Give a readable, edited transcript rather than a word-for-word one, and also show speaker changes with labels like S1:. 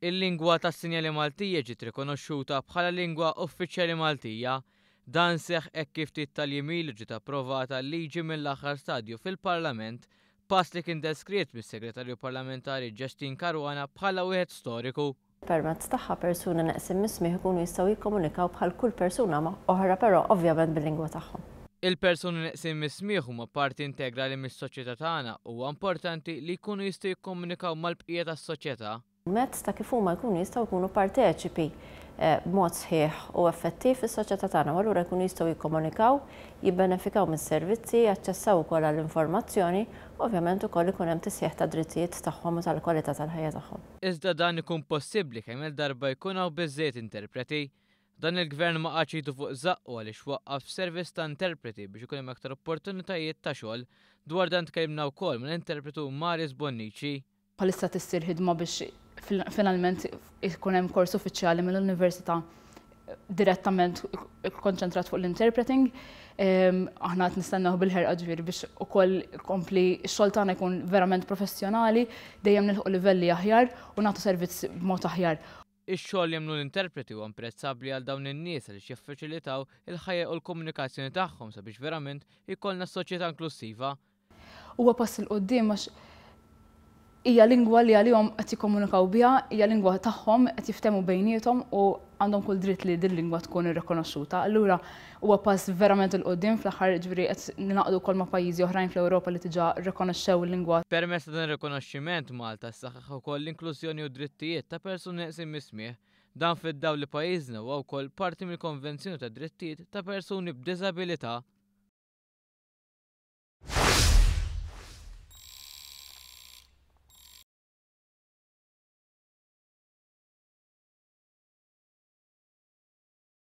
S1: Il-lingwa tas-sinjali Maltija ġiet rikonoxxuta bħala lingwa uffiċjali Maltija. Dan seħħ hekk kif ftit tal-jiem ilu ġiet approvata liġi mill-aħħar stadju fil-Parlament, pass li kien deskritt mis-Segretarju Parlamentari Justyne Caruana bħala wieħed storiku.
S2: Permezz tagħha persuni neqsin mis-smigħ ikunu jistgħu jikkomunikaw bħal kull persuna oħra però ovvjament bil-lingwa tagħhom.
S1: Il-persuni neqsin mis-smigħ huma parti integrali mis-soċjetà tagħna u huwa importanti li jkunu jistgħu jikkomunikaw mal-bqija tas-soċjetà.
S2: Mezz ta' kif huma jkunu jistgħu jkunu parteċipi b'mod sħiħ u effettiv fis-soċjetà tagħna u allura jkunu jistgħu jikkomunikaw, jibbenefikaw mis-servizzi, jaċċessaw ukoll għall-informazzjoni, ovvjament ukoll ikun hemm tisħiħ tad-drittijiet tagħhom u tal-kwalità tal-ħajja tagħhom.
S1: Iżda dan ikun possibbli kemm-il darba jkun hawn biżżejjed interpreti. Dan il-Gvern ma qagħadx idu fuq żaqqu għaliex waqqaf servizz ta' interpreti biex ikun hemm aktar opportunitajiet ta' xogħol. Dwar dan tkellimna wkoll mal-interpretu Maris Bonnici.
S3: Bħalissa qed issir ħidma biex finalment ikun hemm kors uffiċjali mill-Università direttament ikkonċentrat fuq l-interpreting. Aħna qed nistennew bil-ħerqa ġifieri biex ukoll kompli x-xogħol tagħna jkun verament professjonali, dejjem nilħqu livelli aħjar u nagħtu servizz b'mod aħjar.
S1: Ix-xogħol li jagħmlu l-interpreti huwa imprezzabbli għal dawn in-nies għaliex jiffaċilitaw il-ħajja u l-komunikazzjoni tagħhom sabiex verament ikollna soċjetà inklussiva.
S3: Huwa pass 'il quddiem għax hija lingwa li għalihom qed jikkomunikaw biha, hija lingwa tagħhom, qed jiftehmu bejniethom u għandhom kull dritt li din lingwa tkun irrikonoxxuta. Allura huwa pass verament 'il quddiem fl-aħħar jiġifieri qed ningħaqdu wkoll ma' pajjiżi oħrajn fl-Ewropa li diġà rrikonoxxew il-lingwa.
S1: Permezz ta' dan ir-rikonoxximent, Malta ssaħħaħ ukoll l-inklużjoni u d-drittijiet ta' persuni neqsin mis-smigħ. Dan fid-dawl li pajjiżna huwa wkoll parti mill-Konvenzjoni tad-Drittijiet ta' Persuni b'Diżabilità.